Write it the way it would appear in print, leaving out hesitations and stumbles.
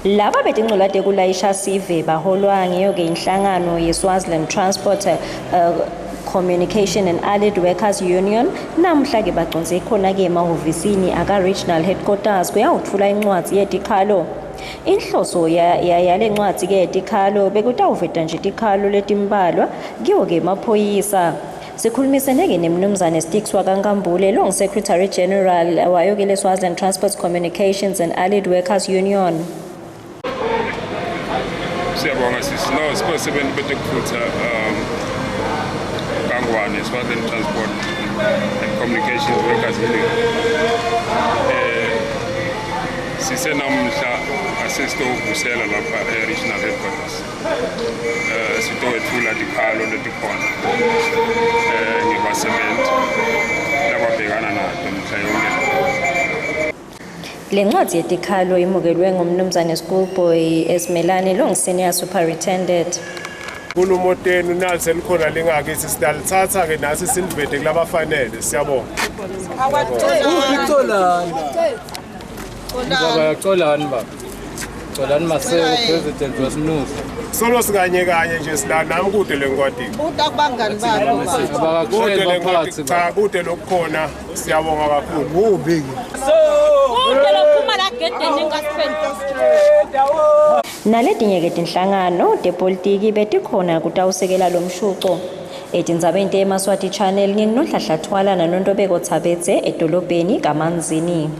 Laba betincola tekulayisha sive baholwa ngiyo-ke inhlangano ye-Swaziland Transport Communication and Allied Workers Union namuhla-ke bagcondze khona-ke emahhovisini aka-Regional Headquarters kuyawutfula incwadzi yetikhalo. Inhloso yale ncwadzi-ke yetikhalo bekutawuveta nje tikhalo letimbalwa kiwo-ke emaphoyisa. Sikhulumisene-ke neMnumzane Stix wakaNkambule longu-Secretary General wayo-ke le-Swaziland Transport Communications and Allied Workers Union. Siyabonga sisi. No, sibasebenti betekutfutsa Kangwane, Swaziland Transport and Communications Workers Union. Sisenamhla asesitowuvusela lapha e-Regional Headquarters. Sitowetfula tikhalo letikhona ngebasebenti lababhekana nato mihla yonke. Le ncwadi yetikhalo imukelwe ngumnumzane Schoolboy Esimelane longu-Senior Superintendent. Nkulumo tenu nali selikhona lingakithi sidalithatha-ke nasi silivete kulabafanele. Siyabonga. Xolani. Baba Xolani baba. Xolani Maseko president wesinusa. Solo sikanye kanye nje sila nami kude lenkwatini. Buta kubangani bakho. Kude lenkwati cha kude lokukhona siyabonga kakhulu. Kubi. Kude lokuphuma la gedeni engasiphenduli. Naletinye-ke tinhlangano tepolitiki betikhona kutawusekela lo mshuco. Etindzabeni teMaswati Channel nginguNonhlanhla Thwala naNontobeko Tsabetse edolobheni kaManzini.